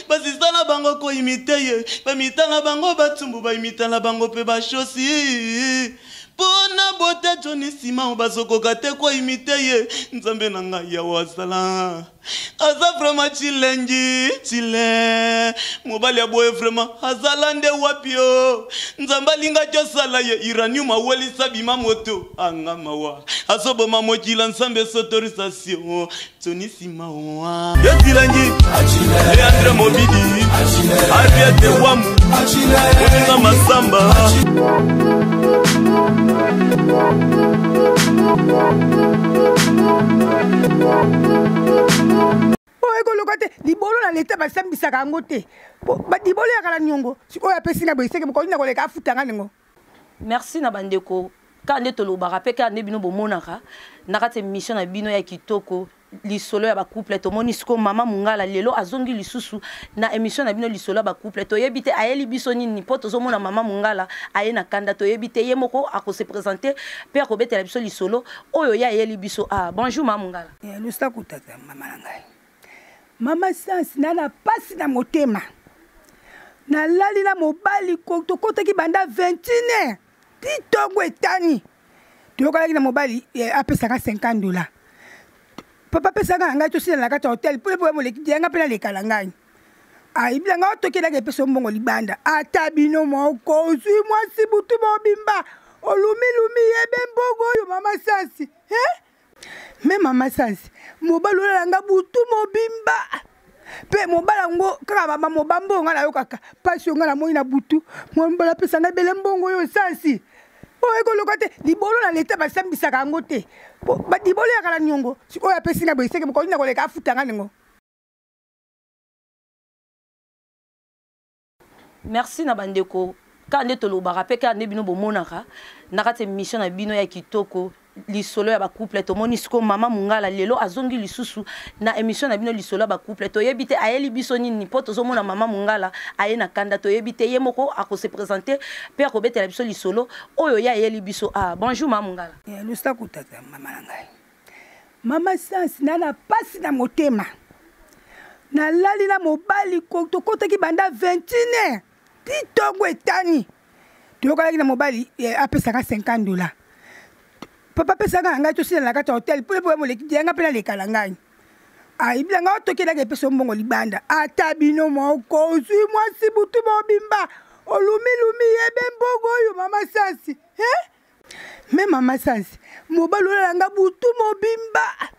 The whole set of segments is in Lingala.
Basista na bango koimite ye, bamita na bango batumbu, baimita na bango mpe bashosi. Mpo na bote Johnny Simao bazokoka te koimite ye. Nzambe na ngai yawe azala aza vraiment chilengi chile mobali ya boye vraiment azala nde wapi o nzambe alingaki osala ye uranium awelisa bima moto anga mawa azoboma mokila nzambe sotorisation Tony Simao yo chilengi Leandre Mobidi Ariete Wamu Moninga Masamba. Oyo ekoloka te libolo na leta basambisaka yango te. Libolo ya kala niongo sikoyo apesi nga boye seke mokoki na koleka afuta nga ningo. Merci na bandeko kaka nde tolobaka mpe kaka nde bino bomonaka na kati émission na bino ya kitoko lisolo ya bacouple. Tomoni sikoyo mama Mungala lelo azongi lisusu na émission na bino lisolo ya bacouple. Toyebi te ayeli biso nini mpo tozomona mama Mungala aye na kanda. Toyebi te ye moko akose présenter mpe akobetela biso lisolo oyo ye ayeli biso. Ah, bonjour mama Mungala. Eh, losako tata mama na ngai mama sans na na pasi na motema nalali na mobali tokotaki banda 21 ti ntongo etani toyokanaki na mobali eh, apesaka 50 dollar. Papa apesaka na ngai tosila na kati ya hotel mpo mpo moleki yanga mpe naleka na ngai ayebila ngai otokelaka epesa mbongo libanda. Ata bino moko ozwi mwasi butu mobimba olumilumi yebe mbongo oyo mama sansi eh? Me mama sansi mobali olala nga butu mobimba mpe mobali yango kaka mama mobambo oyo ngai nayokaka mpasi oyo ngai namoni na butu mobali apesa ngai ebele mbongo oyo sansi oyo ekoloka te libolo na leta basambisaka yango te libolo ya kala niongo sikoyo apesi ngai boye seke mokoki na koleka afuta ngai ningo. Merci na bandeko kaka nde tolobaka mpe kaka nde bino bomonaka na kati émission na bino ya kitoko lisolo ya bacouple. Tomoni sikoyo mama Mungala lelo azongi lisusu na émission na bino lisolo ya bacouple. Toyebi te ayeli biso nini mpo tozomona mama Mungala aye na kanda. Toyebi te ye moko akose présenter mpe akobetela biso lisolo oyo ye ayeli biso. Ah, bonjour mama Mungala. Eh, losako tata mama na ngai mama sans na na pasi na motema nalali na mobali tokotaki banda 21 ti ntongo etani toyokanaki na mobali eh, apesaka 50 dollar. Papa apesaka na ngai tosila na kati ya hotel mpo mpo moleki yanga mpe naleka na ngai ayebila ngai otokelaka epesa mbongo libanda. Ata bino moko ozwi mwasi butu mobimba olumilumi yebe mbongo oyo mama sansi eh? Me mama sansi mobali olala nga butu mobimba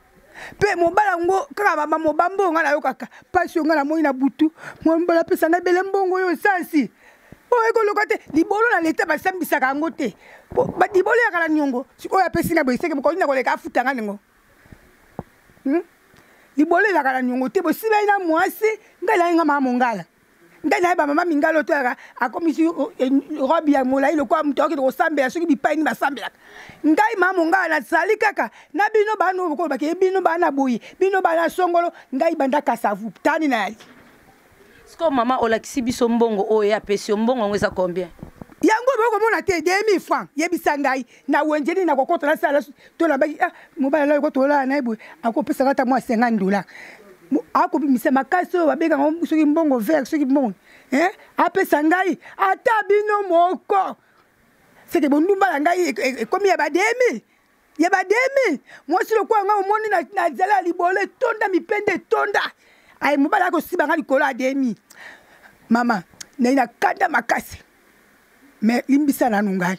mpe mobali yango kaka mama mobambo oyo ngai nayokaka mpasi oyo ngai namoni na butu mobali apesa ngai ebele mbongo oyo sansi oyo ekoloka te libolo na leta basambisaka yango te libolo ya kala niongo sikoyo apesi ngai boye seke mokoki na koleka afuta ngai ningo hmm? Libolo ezalaka na niongo te bosilai na mwasi ngai naye nga mama Mongala ngai naye bamama mingala oyo toyaka akomisi robe ya molai lokola moto akokende kosambela soki bipai nini basambelaka. Ngai mama Mongala nazali kaka na bino bana oyo bokolobaka ye bino bana boye bino bana songolo ngai banda kasavu tani na yali. Sikoyo mama olakisi biso mbongo oyo ye apesi yo mbongo yango eza combien? Yango bokomona te 2000 francs. Yebisa ngai na wenze nini nakokota nasala to nabaki ah, mobali alali ko tolala na ye boye akopesaka ata mwa 50 dollar akobimisa makasi oyo babengaka soki mbongo vert soki mbongo eh? Apesa ngai ata bino moko seke bondumba na ngai ekomi ya ba 2000 ya ba 2000 mwasi lokola ngai omoni na nzela ya libolo etonda mipende etonda aye mobali akosiba ngai likolo ya 2000 mama naye na kanda makasi me limbisa nanu ngai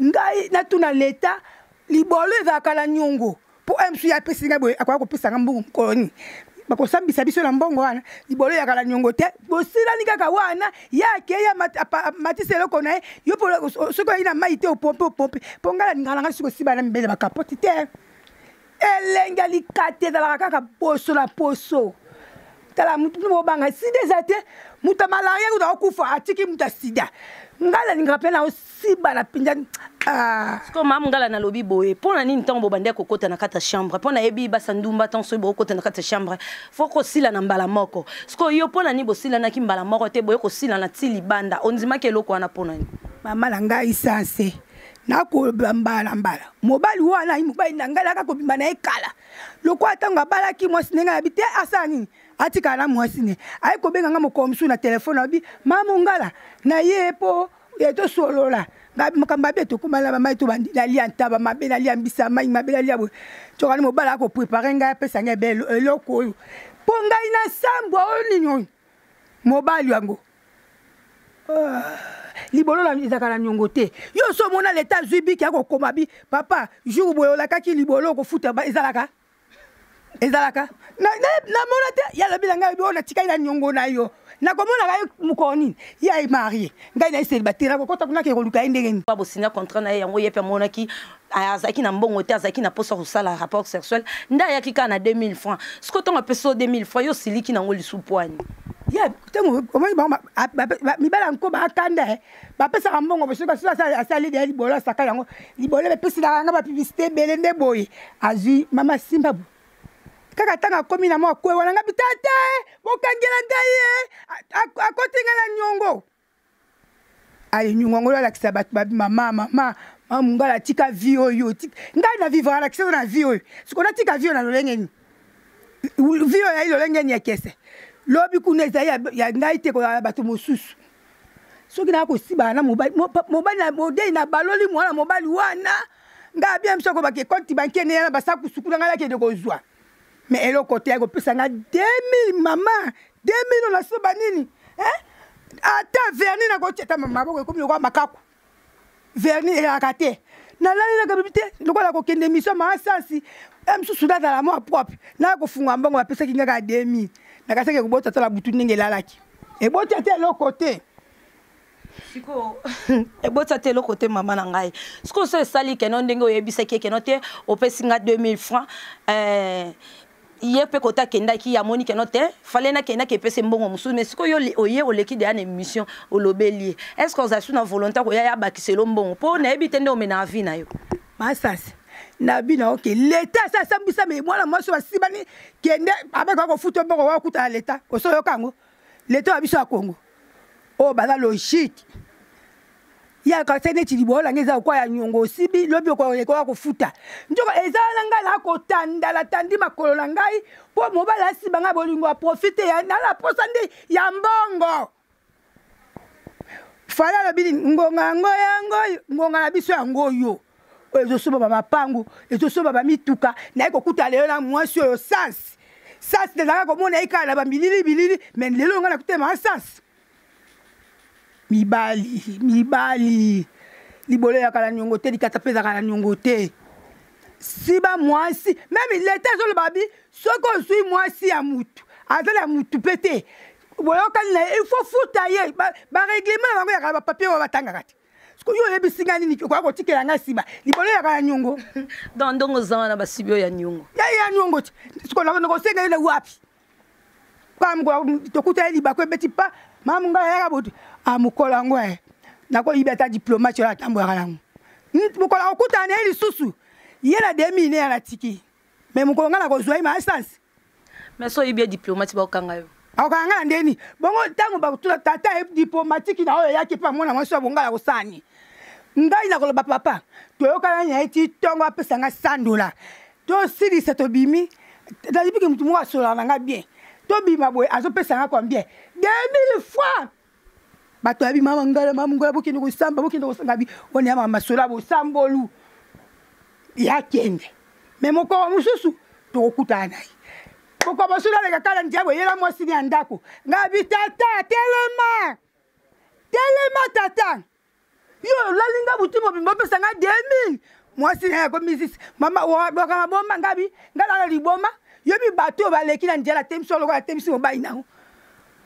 ngai natuna leta libolo ezalaka na niongo mpo msu ye apesi ngai boye akoya kopesa ngai mbongo mokolo nini bakosambisa biso na mbongo wana libolo eyaka na niongo te bosilani kaka wana ye akei amatisi eloko na ye yo mpo soki oyei na mai te opompe opompe mpo ngai nalingaka na ngai soki osiba na mibele bakapoti te elenge ya likate ezalaka kaka poso na poso tala mutu bobanga sida eza te moto ya malaria kuta akufa atiki moto ya sida ngai nalingaka mpe na osiba na mpenza. Ah. Sikoyo mama Mungala nalobi boye mpo na nini ntango bobandaki kokota na kati ya chambre mpo nayebi basa ndumba ntango soki bokokota na kati ya chambre fo kosila na mbala moko. Sikoyo yo mpo na nini bosilanaki mbala moko te boye kosila na ti libanda ondimaki eloko wana mpo na nini? Mama na ngai sanse nakoloba mbala na mbala mobali wana mobali na ngai naka kobima na ye kala lokola ntango abalaki mwasi ndenge ayabi te asala nini. Atikala na mwasi ne aye kobenga nga mokolo mosusu na telefone, abi mama Mongala na ye mpo ya tosolola makambo abe tokóma na bamai tobandi nalia ntaba mabe, nalia mbisa mai mabe, nalia boye. Tokani mobali akoprépare ngai, apesa ngai ebe eloko oyo mpo ngai nasambwa oyo nini oyo mobali yango. Ah, libolo ezalaka na niongo te. Yo so omona leta azwi biki akokoma bi papa jour boye olakaki libolo okofuta, ezalaka ezalaka namona te. Ye alobi na ngai oyo natikali na niongo na yo, nakomonaka ye mokolo nini? Ye aye marie, ngai na ye célibataire, nakokota kuna ke koluka ye ndenge nini? Bosinya contrat na ye yango, ye mpe amonaki azalaki na mbongo te, azalaki na mposa kosala rapport sexuel, nde ayaki kaka na 2000 francs. Sikoyo ntango apesi yo 2000 francs, yo osiliki nango lisu pwani? Ye ntango omoni bango mibali yango bakanda, bapesaka mbongo soki asali deya libolo, asaka yango libolo, bapeselaka yanga bapublicité ebele nde boye. Azwi mama simba bo kaka ntango akomi na mwa kwe wana, nga bitata bokangela ngai ye, akoti ngai na niongo. Ale niongo yango alakisa bato babi mama mama mama Mongala atika vie oyo ngai na vivre, alakisa na vie oyo. Sikoyo natika vie oyo na lolenge nini? Vie oyo yayi lolenge nini? Ekese lobi kuna ezali ya ngai te, kozala bato mosusu. Soki naya kosibana na mobali, mobali na modei na baloli mwana mobali wana, ngai abia biso akobaki compte banquier ne yana basakusuku na ngai nakende kozwa me eloko te. Akopesa ngai 2000, mama 2000 oyo nasoba nini? Ata vernis nakotia ata maboko ekomi lokola makaku, vernis eyaka te. Nalalelaka bibi te lokola kokende mission maasansi mosusu, nazala mwa propre, naya kofunga mbongo bapesaki ngai kaka 2000. Nakasaki kobota tala butu ndenge elalaki, eboti ata eloko te. Sikoyo eboti ata eloko te, mama na ngai. Sikoyo so esali keno ndenge oyebisaki ye keno te, opesi nga 2000 francs, ye mpe kota akendaki, amoni keno te, fale nakendaki epesi mbongo mosusu. Mais sikoyo oye oleki deya na émission, olobeli ye, est ce que ozali su na volonté koya ya abakiselo mbongo? Mpo nayebi te nde omena vie na yo. Masasi na bino, oke leta asa asambwisa me mwana mwasi basibani, kende abeka kofuta mbongo wa okuta na leta. Osoyoka yango, leta ya biso ya Kongo oyo baza logique yaka se neti libolo nange eza lokwa ya niongo, osibi lobi okoya kofuta. Nzoka eza na ngai nakotandala tandi makolo na ngai mpo mobali asiba ngai bolingo, aprofite nala posa nde ya mbongo. Fala alobi nini? Ngonga yango yango, ngonga na biso yango oyo oyo ezosomba bamapangu, ezosomba bamituka. Naye kokuta lelo na mwasi oyo sans sans nazalaka komona ye kaka na bambilili bilili, mais lelo ngai nakutema sans. Mibali mibali, libolo eyaka na niongo te, likata mpe ezalaka na niongo te. Siba mwasi meme leta azoloba bi soki ozwi mwasi ya mutu aza na mutu mpe te, boyokani na ye, il faut futa ye. Barèglement na bango yaka na bapapier oyo batangaka te. Sikoyo yo oyebisi ngai nini? Okoya kotikela ngai nsima libolo yaka ya niongo. Donc ndongo oza wana, basibi oyo ya niongo. Ya niongo ti sikoyo nakosenga ye na wapi? Tokuta ye libako ebeti pa mama ngai ayaka botu a mokolo yango e nakoyibi ata diplomate oyo atambolaka yango. Mokolo akokutana na ye lisusu, ye na demi ne ya natiki me mokolo ngai nakozwa ye maasance. Mais so oyebi ye diplomate, bakokanga yo. Akokanga ngai na ndeni bongo? Ntango bakotuna tata ye diplomatike na oyo eyaki mpe amona mwasi ya bongala kosala nini, ngai nakoloba papa toyokana na ye ti ntongo apesa ngai sandola, tosilisa tobimi. Nayebiki motu moko asololaka na ngai bien, tobima boye azopesa ngai combien? 2000 francs. Bato yabi mama ngala mama ngala, bokende kosamba, bokende kosamba bi wana ya mama masolo ya bosambolu ya kende. Me mokolo mosusu tokokutana na ye, mokolo mosusu aleka kala ndiabo eyela mwasi ne ya ndako. Ngai bi tata telema telema tata, yo olali nga butu mobimba opesa nga 2000. Mwasi na ye akomi sisi mama bokanga bomba ngabi nga nala liboma. Yobi bato oyo baleki na nzela atemisi oyo lokola atemisi mobali nango.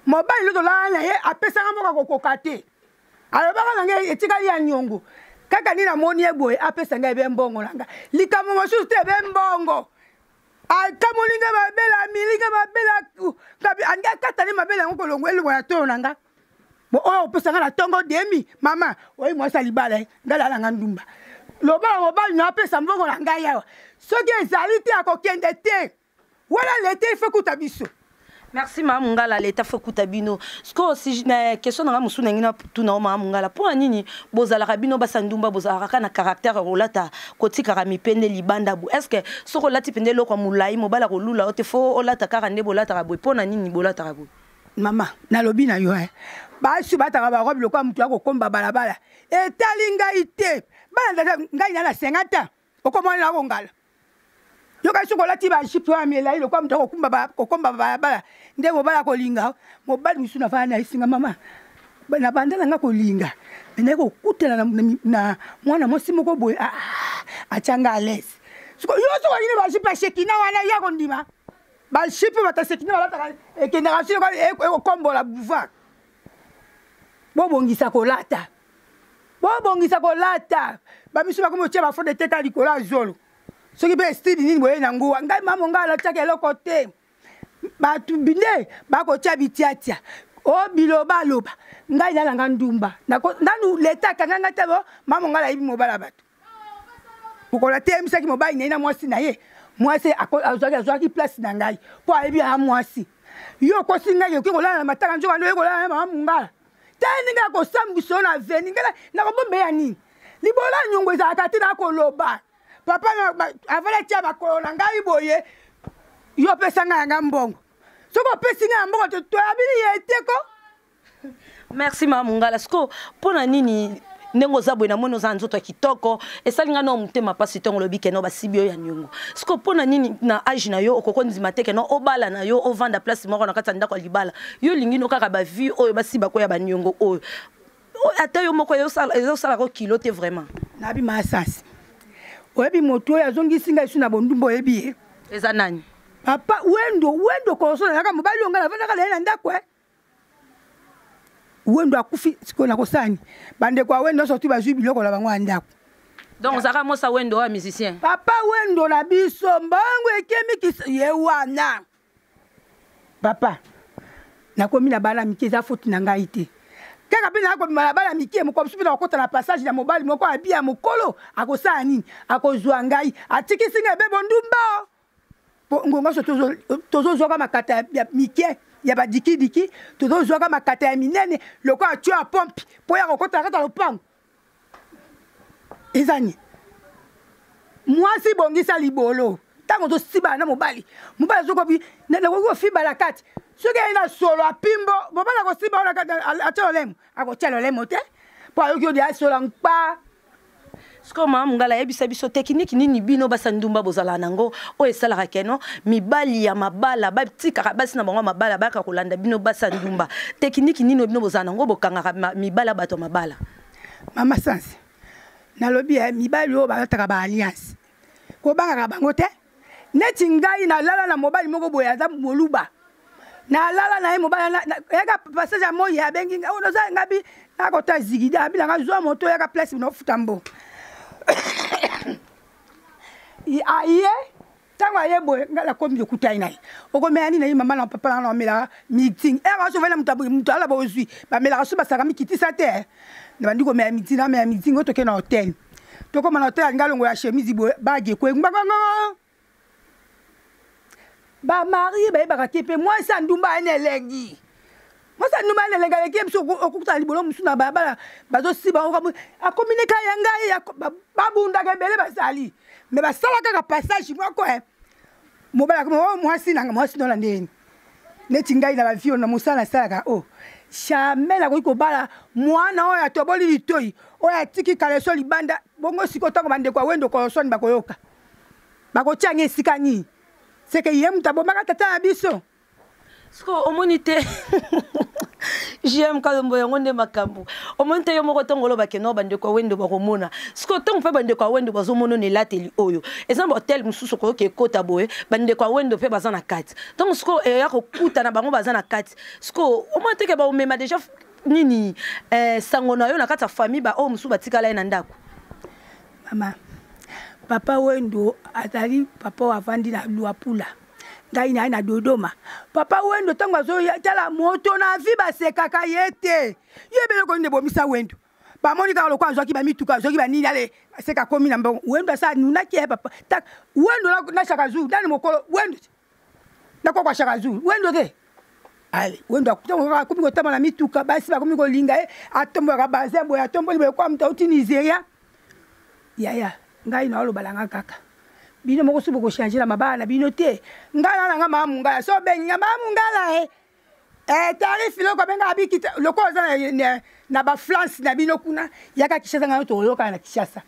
Mobali nde tolala na ye, apesanga moko akokoka te, alobaka na ngai etikali ya niongo kaka nini. Namoni ye boye apesa ngai ebe mbongo na ngai, likambo mosusu te, ebe mbongo. Akamoli ngai mabele, amili ngai mabele, angi akatani mabele yango kolongo elongo na tolo na ngai. Bo oyo opesa ngai na ntongo demi mama oyi mwasi ya libala ye, ngai lala ngai ndumba. Loba na mobali na apesa mbongo na ngai awa, soki ezali te akokende te wana lete ife kuta biso. Merci mama Mungala, leta fo kuta bino. Siko si na question na musu na ngina tuna mama Mungala. Po nini bozalaka bino basa ndumba bozalaka kaka na caractère rolata kotikaka mipende libanda bu. Est-ce que soko lati pende loko mulai mobala kolula ote fo olata kaka nde bolataka boye po na nini bolataka boye? Mama, nalobi na yo eh. Basi bataka ba robe lokola mutu akokomba balabala. Etali ngai te. Bana ngai na 50 ans. Okomona na kongala. Yoka soki olati ba jupe oyo ya milai lokola moto akokumba kokomba balabala nde mobali akolinga. Mobali mosusu nafanda na esinga mama na banda na nga kolinga me naye kokutana na mwana mwasi moko boye ah, atya nga alaise. Siko yo soki olingi ba jupe ya shekina wana ye akondima. Ba jupe bato ya shekina balataka ekendaka soki ekokombola boulevard. Bobongisa kolata. Bobongisa kolata. Bamisu bakomi kotia ba fond de tete likolo ya zolo. Soki mpe style nini boye na nguwa. Ngai mama ngai alatiaka eloko te. Bato binde bakotia bitiatia. O biloba loba. Ngai nalanga ndumba. Nanu leta akanga ngai te bo mama ngai ayebi mobala bato. Mokolo ateyemisaki mobali na ye na mwasi na ye. Mwasi azwaki place na ngai mpo ayebi ya mwasi. Yo okosi ngai okoki kolala na matanga nzoka nde oye kolala na mama Mungala. Tala ndenge akosambwisa yo na veni. Ngai nakobomba ya nini? Libola nyongo ezalaka te nakoloba. Papa avali atia makolo na ngai boye, yo opesa ngai yanga mbongo. Soki opesi ngai ya mbongo toyabili ye te ko. Merci mama Mungala. Siko pona nini ndenge oza boye namoni oza nzoto ya kitoko esali ngai na motema mpasi ntongo olobi keno basibi yo ya niongo. Siko pona nini na age na yo okoko ndima te keno obala na yo ovanda place moko na kati ya ndako ya libala yo olingi no kaka ba vie oyo basiba ko ya ba niongo oyo ata yo moko ezosalaka kilo te vraiment. Nabi masasi oyebi moto oyo azongisi ngai su na bondumba oyebi ye eza nani? Papa Wendo, Wendo koso nazalaka mobali oyo ngai navandaka na ye na ndako eh. Wendo akufi sikoyo nakosala nini? Bandeko ya Wendo nyonso tu bazwi biloko na bango ya ndako. Donc ozalaka mosa Wendo oyo musicien? Papa Wendo na biso mbongo ekemi kisa ye wana. Papa nakomi na bana mike eza faute na ngai te. Kaka mpe nakobima na bana mike mokolo mosusu mpe nakokota na passage na mobali moko abi ya mokolo akosala nini? Akozwa ngai atikisi ngai bebo ndumba. Po ngonga so tozozwaka makata ya mike ya badikidiki, tozozwaka makata ya minene lokola tuyau ya pompe mpo ya kokota na kati ya lopango. Eza nini? Mwasi bongisa libolo ntango ozosibana na mobali, mobali azokobi nakoki kofiba na kati soki aye na solo apimbo mobali akosiba wana kati atia lolemo, akotia lolemo te mpo ayoki yo deya solo nkpa. Sikoyo mama Mungala ayebisa biso technique nini bino basa ndumba bozalaka nango oyo esalaka keno mibali ya mabala batikaka basi na bango ya mabala bayaka kolanda bino basa ndumba. Technique nini bino bozalaka nango bokangaka mibali ya bato ya mabala? Mama Sansi, nalobi ya mibali oyo balataka ba alliance kobangaka bango te. Neti ngai nalala na mobali moko boye aza moluba, nalala na ye mobali yaka passage ya moi abengi ngai, oyo naza ngabi nakota zigida abi nanga zwa moto yaka place bino futa mbo. Aye ntango aye boye ngai nakomi lokuta ye na ye okomela nini na ye mama na papa na naomelaka meeting ere aso vana moto moto ala bozwi bamelaka so basaka mikitisa te na bandi komela meeting namela meeting oyo toke na hotel tokoma na hotel alinga longola chemise boye bage ekwe ngbangbango bamarie bayebaka te mpe mwasi ya ndumba aye na elengi mwasi ya ndumba aye na elengi aleki ye biso okokutana libolo mosusu na balabala bazosiba akominika ya ngai babundaka ebele bazali me basala kaka passage moko e mobali akomi o mwasi nanga mwasi nola ndeni neti ngai na bavio na mosala nasalaka o jamais nakoki kobala mwana oyo atoboli litoi oyo atiki kaleso libanda bongo sikoyo ntango bandeko ya Wendo Kolosoni bakoyoka bakotia nge esika nini seke ye moto abomaka tata na biso. Sikoyo omoni te JM Kalombo yango nde makambo omoni te yo moko ntongo olobake no bandeko ya Wendo bakomona sikoyo ntongo mpe bandeko ya Wendo bazomona na elateli oyo eza na bahotel mosusu okoyoka ekota boye bandeko ya Wendo mpe baza na kati ntongo sikoyo eya kokutana bango baza na kati sikoyo omoni te ke baomema deja nini sango na yo na kati ya famille ba oyo mosusu batikala ye na ndako. Mama, papa Wendo azali papa oyo avandi na Luapula, ngai naye na Dodoma. Papa Wendo ntango azoya tala moto na vi basekaka ye te. Ye ebele nini ebomisa Wendo? Bamoni kaka lokola azwaki bamituka, azwaki banini, ale aseka akomi na mbongo. Wendo asala nunaki ye papa. Tak, Wendo na Shaka Zulu, nani mokolo? Wendo. Na koko ya Shaka Zulu, Wendo te. Ale Wendo akomi kotambola na mituka, basi bakomi kolinga ye, atombolaka bazin boye, atomboli boye kwa moto auti Nigeria. Yaya, ngai naoloba na nga kaka bino moko soki bokochange na mabala na bino te. Ngai na nanga mama Mungala, so obengi nga mama Mungala e eh, tarif loko abengaka bikita lokola oza na bafrance na bino kuna, yaka Kinshasa, ngai tokoyokana na Kinshasa.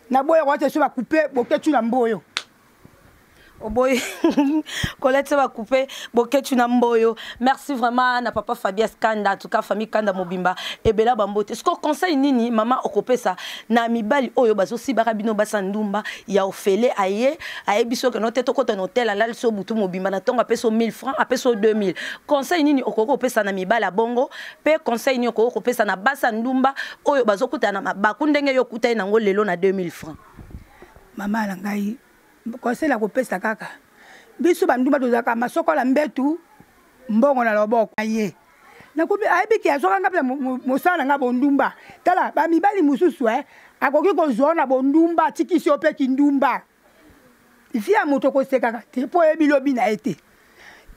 Naboya koata so bakupe Boketu na mboyo. Oboyi Colette bakupe Boketu na mboyo. Merci vraiment na papa Fabias Kanda, en tout cas famille Kanda mobimba ebela bambote. Siko conseil nini mama okopesa na mibali oyo bazosibaka bino basa ndumba ya ofele, aye ayebi soki no te, tokota na hotel, alali so butu mobimba, na ntongo apesi 1000 francs, apesi 2000. Conseil nini okoki kopesa na mibali ya bongo, mpe conseil nini okoki kopesa na basa ndumba oyo bazokutana na mabaku ndenge yo okutani nango lelo na 2000 francs? Mama na ngai, conseil ya kopesa kaka, biso bandumba tozalaka masokola mbetu, mbongo na loboko ye. Nakomi ayebi ke azwaka nga mpe mosala na nga bondumba. Tala bamibali mosusu e akoki kozwa na bondumba, atikisi yo mpe kindumba. Vi ya moto kosekaka te mpo oyebi lobi na ye te.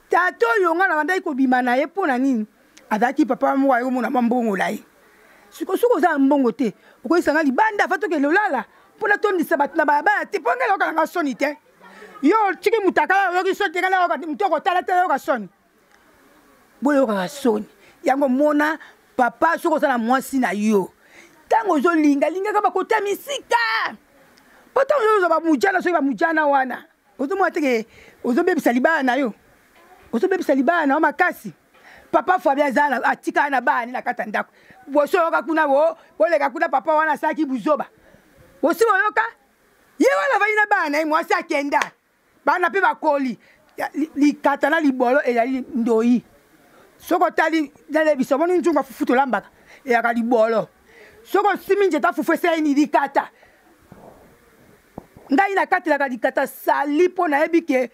Tata oyo nga na bandaki kobima na ye, mpo na nini? Azalaki papa moko aye komona mwa mbongo na ye. Siko soki oza na mbongo te, okoyisa nga libanda afa tokende olala mpo natondisa bato na balabala te, mpo ngai nayoka nanga soni te. Yo otiki mutakala, oyoki soni te? Ngai nayoka moto okotala te, nayoka soni. Boyokaka soni yango. Mona papa, soki oza na mwasi na yo, ntango ozolinga lingaka bakota misika, mpo ntango ozozwa bamujana, soki bamujana wana ozomona teke ozobebisa libala na yo, ozobebisa libala na yo makasi. Papa Fabien aza atikala na bana na kati ya ndako. Bosi oyoka kuna bo boleka kuna, papa wana asalaki buzoba. Bosi boyoka ye wana avandi na bana na ye, mwasi akenda, bana mpe bakoli. Likata na libolo ezali ndoi. Soki otali nalebisa, omoni nzungu ya fufu tolambaka eyaka libolo. Soki osimi nzeta fufu esali likata. Ngai nakatelaka likata sali mpo nayebi ke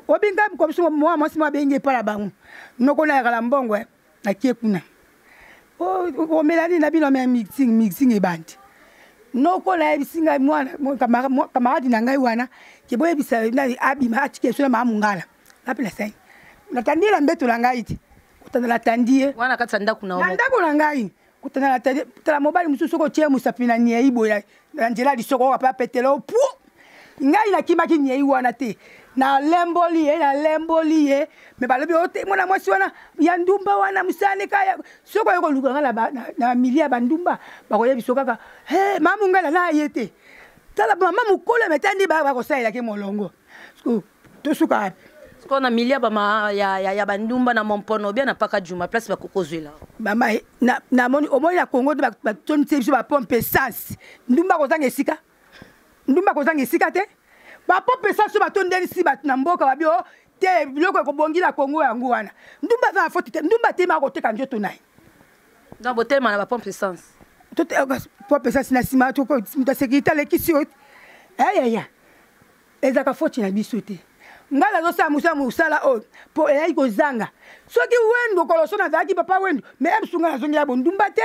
obi ngai kobiso mwa mwasi mwa abengi epai na bango noko nayaka na mbongo eh, nakie kuna omela nini na bino me mixing mixing ebandi. Noko nayebisi ngai mwana camarade na ngai wana ke boyebisa nani abima atika eso na mama Mongala. Napela sai natandi ye na mbeto na ngai te, kotanda natandi ye wana kati ya ndako na ndako na ngai, kotanda natandi. Tala mobali mosusu, soki otie mosapi na niei boye na nzela ya lisoko, oyo ape apetela o pu. Ngai nakimaki niei wana te, nalemboli ye, nalemboli ye. Me balobi o te, mwana mwasi wana ya ndumba wana mosaleka ya soki oye koluka ngai na milie ya bandumba, bakoyebiso kaka hey, mama Mongala na ye te. Tala mama mokolo metandi bakosalelaki molongo tosuka wapi? Sikoyo na milia bama ya bandumba na Mompono bia na Paka Juma, place bakokozwela. Mama, namoni omoni na Congo te, batondisi biso bapompe essence. Ndumba kozanga esika, ndumba kozanga esika te. Bapompe essence oyo batondelisi bato na mboka, babi o te biloko ekobongi na Congo yango wana. Ndumba aza na foti te, ndumba te, ma koteka nzoto na ye. Donc botelema na bapompe essence. Pompe essence na nsima moto ya sécurité alekisi yo ayaya, ezalaka foti na biso te. Ngai nazosala mosala, mosala oyo mpo eyaki kozanga. Soki Wendo koloso nazalaki papa Wendo, mais emsu ngai nazongela bondumba te,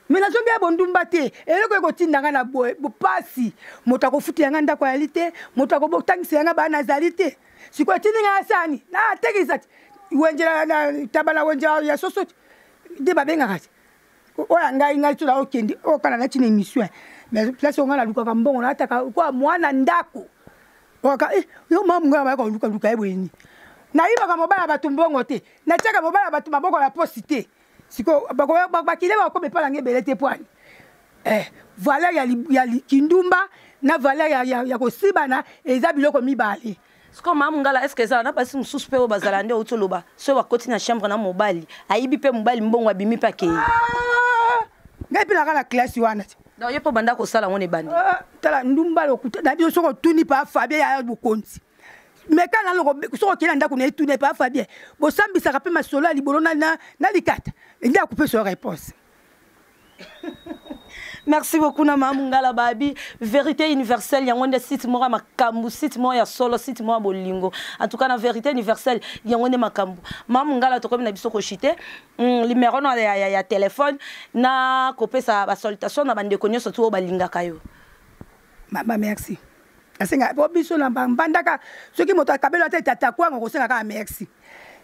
me nazongela bondumba te. Eloko ekotinda ngai na boye bopasi, moto akofutela ngai ndako ayali te, moto akotangisa ngai bana azali te. Sikoyo etindi ngai asani natekisa wenze na taba na wenze ya soso nde babengaka te. Oyo ngai ngai so naokende oyo kaka nati na émission, mais place oyo ngai nalukaka mbongo, naataka kwa mwana ndako oka eh, yo mama ngai bayaka kolukaluka ye boye nini? Nayibaka mobali ya bato mbongo te, natiaka mobali ya bato maboko na posi te. Sikoyo bakile bakoma epai nanga ebele te pwani eh, valeur ya kindumba na valeur ya kosibana eza biloko mibale. Sikoyo mama Mongala, est ce que ezala na basi mosusu mpe oyo bazala nde outi oloba, soki bakoti na chambre na mobali, ayibi mpe mobali mbongo, abimi mpe akei? Ah! Ngai mpe naka na classe wana te. Donc ye mpo banda kosala ngo na ebandi. Ah, tala ndumba lokuta na biso. Soki otuni pa Fabien ya bokonzi, meka nano soki okei na ndako na etuna pa Fabien, bosambisaka mpe masolo ya libolo na likata, nde akopesa yo réponse. Merci beaucoup na mama Mongala. Babi Vérité Universelle yango nde site moko ya makambo, site moko ya solo, site moko ya bolingo. En tout cas na Vérité Universelle yango nde makambo. Mama Mongala, tokomi na biso koshite numéro na ya téléphone na kopesa basalutation na bandeko nyonso tu oyo balingaka yo. Mama, merci. Asenga po biso na mbandaka, soki moto akabeli ata etata kwanga, kosenga kaka merci.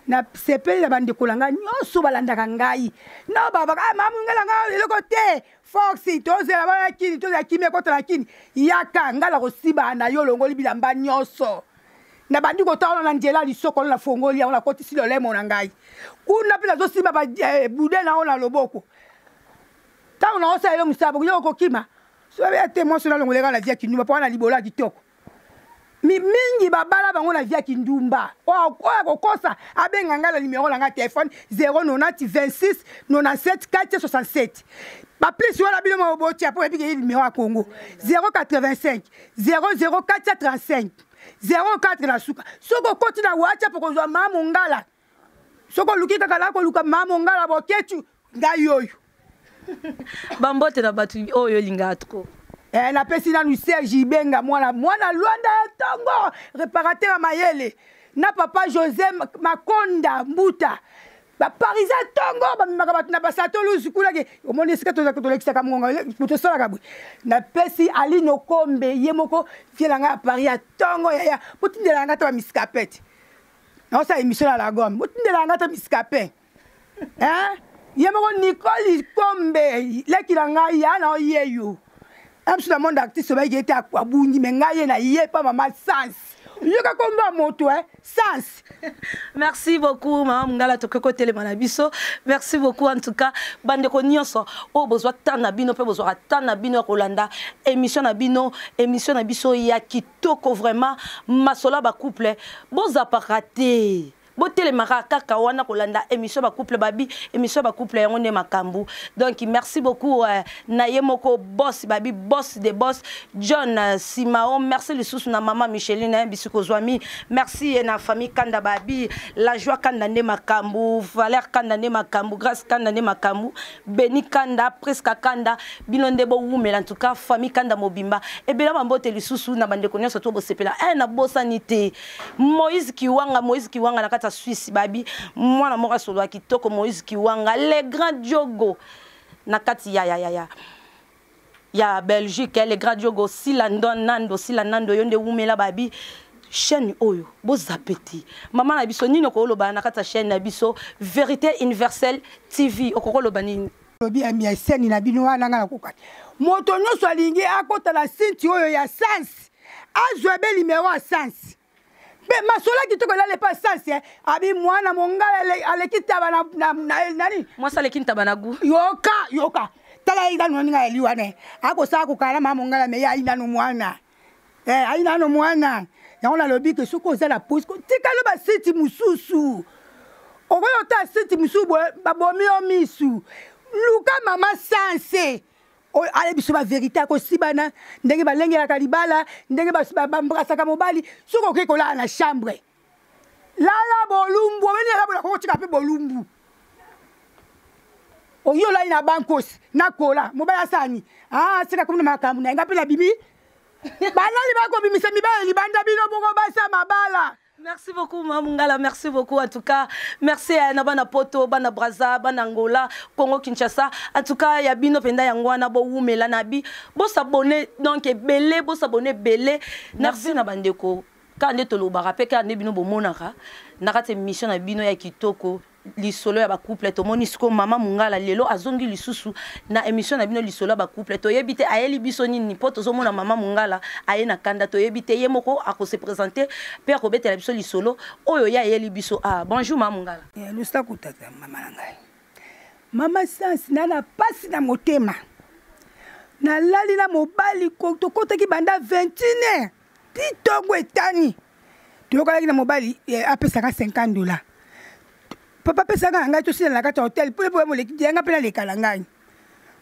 Nasepeli na bandeko na ngai nyonso balandaka ngai na babaka ah, mama ngai na ngai eloko te force tozela baya kini tozela kimi ekota na kini yaka ngai nakosibana na yo olongoli bilamba nyonso nabandi kotala na nzela lisokolo nafongoli yango nakotisi lolemo na ngai kuna mpe nazosimba bude na yango na loboko ntango naosala yo mosala bokoki okokima soki te mwasi nalongoleka na via kindumba mpo wana libolo ya kitoko mingi babala bango na via kindumba oyo akokosa abenga ngai na numero na ngai telefone 090 26 97 467 baplisi wana bino moko botia mpo oyebi ke numero ya congo 085 00 435 04 na suka soki okoti na whatsapp okozwa maa mongala soki oluki kaka na koluka maa mongala boketu ngai oyo bambote na bato oyo olingaka trop. Eh, napesi nanu Serge Ibenga mwana mwana Luanda ya ntongo réparateur ya mayele na papa José Makonda Mbuta baparisien ntongo bamemaka bato na basato lusu kuna ke omoni esika tolekisaka mongonga tosalaka boye napesi Aline Okombe ye moko vie na ngai ya Paris ya ntongo yaya botindela ngai ata bamiskapete naosala émission na lagome botindela ngai ata miskape hein ye moko Nicole Ikombe leki na ngai ya na ye yo biso na monde artiste bayiki ete abungi me ngai ye na ye pa mama sans yoka kombo ya moto eh sans. Merci beaucoup mama Mungala, tokoki kotelema na biso. Merci beaucoup en tout cas bandeko nyonso oyo bozwa temps na bino mpe bozwaka temps na bino ya kolanda émission na bino, émission na biso ya kitoko vraiment masolo ya bacouple bozapaka te botelemaka kaka wana kolanda émission ba couple babi émission ba couple yango nde makambo. Donc merci beaucoup na ye moko boss babi boss de boss John Simao, merci lisusu na mama Micheline hein, bisiko zwami, merci na famille Kanda babi la joie Kanda nde makambo, Valère Kanda nde makambo, Grâce Kanda nde makambo, Beni Kanda, Presca Kanda, bino nde bo wumela en tout cas famille Kanda mobimba ebela bambote lisusu na bandeko nyonso to bosepela na bosani te Moïse Kiwanga, Moïse Kiwanga na kati ya Suisse babi mwana moko asolo ya kitoko Moïse Kiwanga le grand Diogo na kati ya ya ya ya ya Belgique le grand Diogo Sila Nando Sila Nando yo nde wumela babi chaîne oyo bozapeti mama na biso nini okoloba na kati ya chaîne na biso Vérité Universelle TV okokoloba nini? Lobi ya mia chaîne na bino wana nga nakoka moto nyonso alingi akota na sinti oyo ya sens azwa be numero ya sens mpe masolo ya kitoko elala epa sens eh. Abi mwana mongala aleki taba na, na, na, nani mwasi aleki ntaba na gu yoka yoka tala ye nanu ninga yali wana akosala kokala na mama mongala me ye ayi nanu mwana eh, ayi nanu mwana yango nalobi ke soki oza na posi tikalo basiti mosusu okoki otala siti mosusu boye babomi yo misu luka mama sanse oyo ayebi biso baverité akosibana ndenge balengelaka libala ndenge bambrasaka mobali soki okoki kolala na chambre lala bolumbu obeni lala bolaka okotika mpe bolumbu oyo olali na bankosi nakola mobali asani ah, seka komi na makambo na ye nga mpe nabimi banani bakobimisa mibali libanda bino bongo basa mabala. Merci beaucoup Maman Mungala, merci beaucoup en tout cas. Merci à bana Poto, bana Brazza, bana Angola, Congo Kinshasa. En tout cas, ya bino penda yango wana bo wumela na bi. Bo s'abonner donc belé, bo s'abonner belé. Merci na bandeko. Ka nde tolobaka pe ka nde bino bomonaka na kati émission na bino ya kitoko lisolo ya ba couple tomoni siko mama Mungala lelo azongi lisusu na émission na bino lisolo ya ba couple toyebi te ayeli biso nini po tozomona mama Mungala aye na kanda toyebi te ye moko ako se présenter pe akobetela biso lisolo oyo ye ayeli biso. Ah, bonjour mama Mungala. Eh, losako tata mama na ngai mama sans na na pasi na motema nalali na mobali tokotaki banda 21 heures ti ntongo etani toyokalaki na mobali apesaka 50 $. Papa apesaka na ngai tosila na kati ya hotel mpo mpo moleki yanga mpe naleka na ngai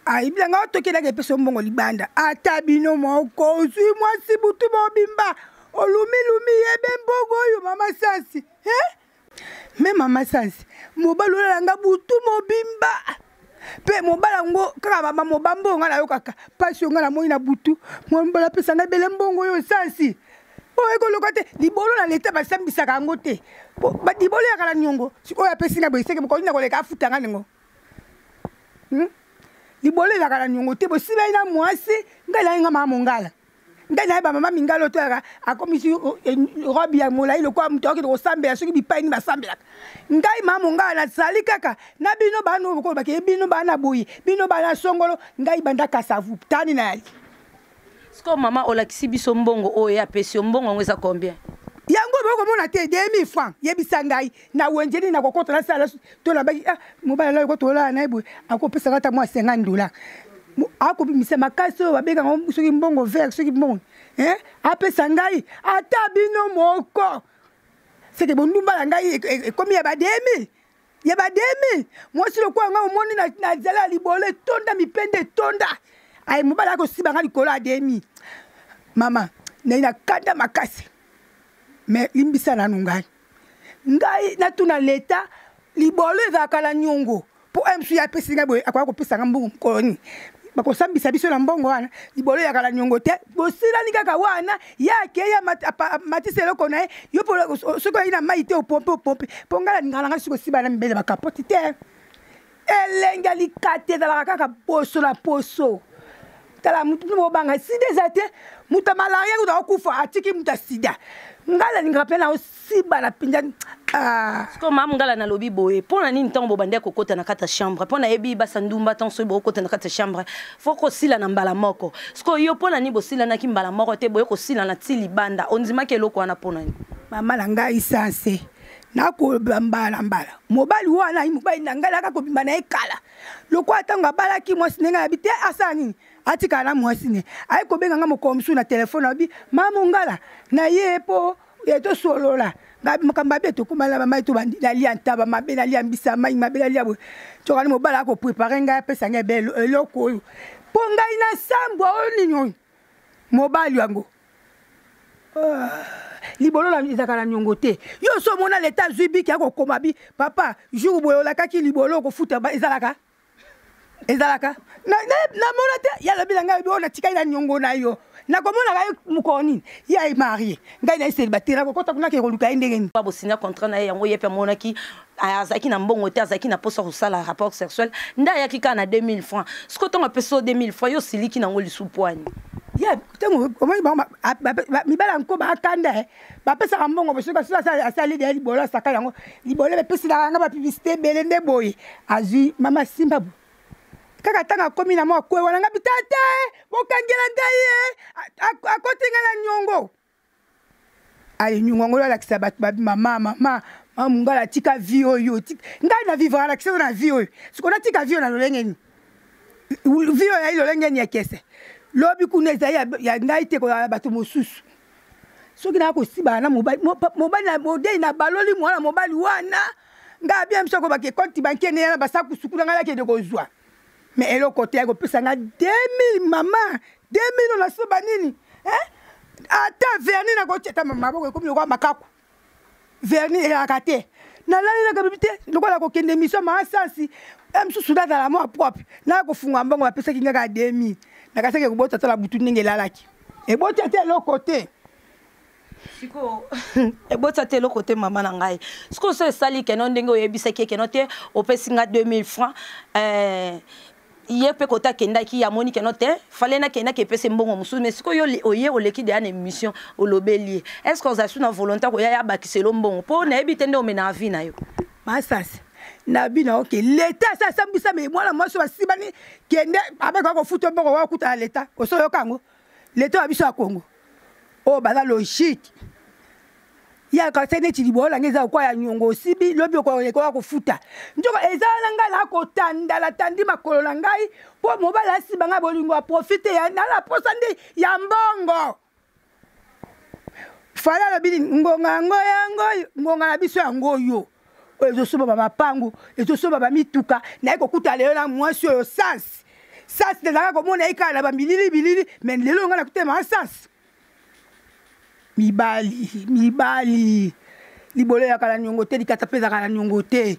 ayebila ngai otokelaka epesa mbongo libanda ata bino moko ozwi mwasi butu mobimba olumilumi yebe mbongo oyo mama sansi eh? Me mama sansi mobali olala nga butu mobimba mpe mobali yango kaka mobambo oyo ngai nayokaka mpasi oyo ngai namoni na butu mobali apesa ngai ebele mbongo oyo sansi oyo ekoloka te libolo na leta basambisaka yango te libolo eyaka na niongo sikoyo apesi ngai boye seke bokoki na koleka afuta ngai ningo Libolo elaka na niongo te bosibeli na mwasi ngai elangi ngai mama mongala Ngai nayeba mama mingalo to yaka akomisi robe ya molai lokola moto akokende kosambela soki bipai nini basambelaka. Ngai mama mongala nazali kaka na bino bana oyo bokolobaka ye bino bana boye bino bana songolo ngai banda kasavu tani nayali. Sikoyo mama olakisi biso mbongo oyo ye apesi yo, mbongo yango eza combien? Yango bokomona te 2000 francs. Yebisa ngai na wenze nini nakokota nasala to nabaki ah, mobali alali ko tolala na ye boye akopesaka ata mwa 50 dollars akobimisa makasi oyo babengaka yango soki mbongo vert soki mbongo eh? Apesa ngai ata bino moko seke bondumba na ngai ekomi ya ba 2000 ya ba 2000. Mwasi lokola ngai omoni na nzela ya libolo etonda mipende etonda aye mobali akosiba ngai likolo ya 2000. Mama naye na kanda makasi me limbisa nanu ngai ngai natuna leta libolo ezalaka na niongo mpo oyo mosusu ye apesi ngai boye akoya kopesa ngai mbongo mokolo nini bakosambisa biso na mbongo wana. Libolo eyaka na niongo te, bosilani kaka wana ye akei amatisi eloko na ye yo mpo soki oyei na mai te opompe opompe mpo ngai nalingaka na ngai soki osiba na mibele bakapoti te. Elenge ya likata ezalaka kaka poso na poso. Tala mutu bino bobanga sida eza te, moto ya malaria kutu akokufa atiki moto ya sida. Ngai nalingaka mpe na osiba na mpenza. Ah. Sikoyo mama Ngala nalobi boye, mpo na nini ntango bobandaki kokota na kati ya chambre, mpo nayebi basa ndumba ntango soki bokokota na kati ya chambre fo kosila na mbala moko. Sikoyo yo mpo na nini bosilanaki mbala moko te, boye kosila na ti libanda, ondimaki eloko wana mpo na nini? Mama na ngai sanse nakoloba mbala na mbala mobali wana mobali na ngai naka kobima na ye kala lokola ntango abalaki mwasi ndenge ayabi te asala nini atikala na mwasi ne aye kobenga nga mokolo mosusu na telefone alobi mama Mongala na ye mpo ya tosolola makambo mabe tokomana bamai tobandi nalia ntaba mabe nalia mbisa mai mabe nalia boye tokani mobali akoprepare ngai apesa ngai ebe eloko oyo mpo ngai nasambwa oyo nini oyo mobali yango libolo ezalaka na niongo te. Yo so omona leta azwi biki akokoma bi papa jour boye olakaki libolo okofuta ezalaka ezalaka namona te. Ye alobi na ngai oyo natikali na niongo na yo nakomonaka ye mokolo nini ye aye marie ngai na ye célibataire nakokota kuna ke koluka ye ndenge nini. Bosinya contrat na ye yango ye mpe amonaki azalaki na mbongo te, azalaki na mposa kosala rapport sexuel nde ayaki kaka na 2000 francs. Sikoyo ntango apesi yo 2000 francs yo osiliki nango lisu pwani. Ye ntango omoni bango mibali ya nko bakanda bapesaka mbongo soki asali deya libolo asaka yango libolo bepeselaka yanga bapublicité ebele nde boye azwi mama simba bo kaka ntango akomi na mwa kwe wana nga bitata bokangela ngai ye akoti ngai na niongo aye nyongo yango alakisa bato babi mama mama mama Mongala atika vie oyo ngai na vivre alakisa na vie oyo sikoyo natika vie oyo na lolenge nini vie oyo yayi lolenge nini ya kese lobi kuna ezali ya ngai te kozala bato mosusu soki naya kosibana na mobali mobali na modei na baloli mwana mobali wana ngai abia biso akobaki konti banke ne yana basakusuku na ngai nakende kozwa me eloko te akopesa ngai 2000 mama 2000 onasoba nini ata verni nakotia ata maboko ekomi lokola makaku verni eyaka te nalalelaka bibi te lokola kokende émission maa sansi mosusu nazala mwa propre naya kofunga mbongo bapesaki ngai kaka 2000 nakasaki kobota tala butu ndenge elalaki eboti ata eloko te. Sikoyo eboti ata eloko te mama na ngai. Sikoyo so esali keno ndenge oyebisaki ye keno te opesi nga 2000 francs ye mpe kota akendaki amoni keno te fale nakendaki epesi mbongo mosusu mais sikoyo yo oye oleki deya na émission olobeli ye est ce que ozali su na volonté koya ya abakiselo mbongo mpo nayebi te nde omena avi na yo. Masasi na bino oke leta asa asambwisa me mwana mwasi basibani kende abeka kofuta mbongo wakuta na leta osoyoka yango leta ya biso ya Kongo oyo baza logique yaka se neti libolo nange eza lokola ya niongo osibi lobi okoya kofuta nzoka eza na ngai nakotandala tandi makolo na ngai mpo mobali asiba ngai bolingo aprofite nala posa nde ya mbongo. Fala alobi nini ngonga yango yango ngonga na biso yango oyo oyo ezosomba bamapangu ezosomba bamituka naye kokuta lelo na mwasi oyo sans sans nazalaka komona ye kaka na bambilili bilili me lelo ngai nakutema sans mibali mibali libolo eyaka na niongo te likata mpe ezalaka na niongo te